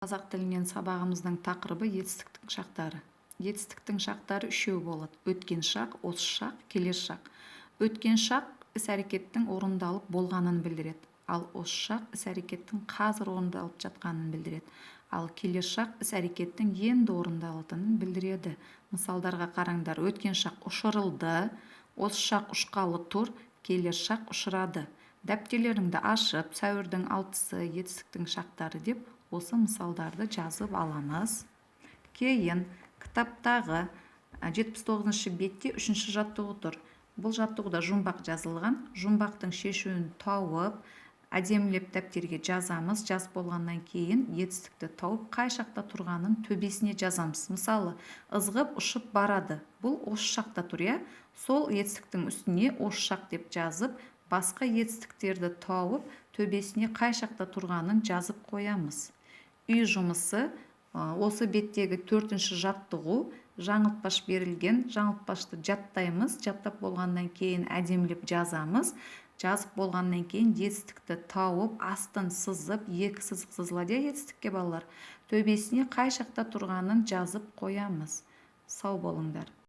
Қазақ тілінен сабағымыздың тақырыбы: етістіктің шақтары. Етістіктің шақтары үшеу болады: өткен шақ, осы шақ, келер шақ. Өткен шақ іс-әрекеттің орындалып болғанын білдіреді, ал осы шақ іс-әрекеттің қазір орындалып жатқанын білдіреді, ал келер шақ іс-әрекеттің енді орындалатынын білдіреді. Мысалдарға қараңдар: өткен шақ – ұшырылды, осы шақ – ұшқалы тұр, келер шақ – ұшырады. Дәптерлеріңді ашып, сәуірдің 6-сы, етістіктің шақтары деп осы мысалдарды жазып аламыз. Кейін кітаптағы 79-бетте үшінші жаттығу тұр. Бұл жаттығуда жұмбақ жазылған. Жұмбақтың шешуін тауып, әдемілеп дәптерге жазамыз. Жазып болғаннан кейін етістікті тауып, қай шақта тұрғанын төбесіне жазамыз. Мысалы, ызғып ұшып барады. Бұл осы шақта тұр, иә. Сол етістіктің үстіне осы шақ деп жазып, басқа етістіктерді тауып, төбесіне қай шақта тұрғанын жазып қоямыз. Үй жұмысы: осы беттегі төртінші жаттығу, жаңылтпаш берілген. Жаңылтпашты жаттаймыз. Жаттап болғаннан кейін әдемілеп жазамыз. Жазып болғаннан кейін етістікті тауып, астын сызып, екі сызық сызылады, иә, етістікке, балалар, төбесіне қай шақта тұрғанын жазып қоямыз. Сау болыңдар.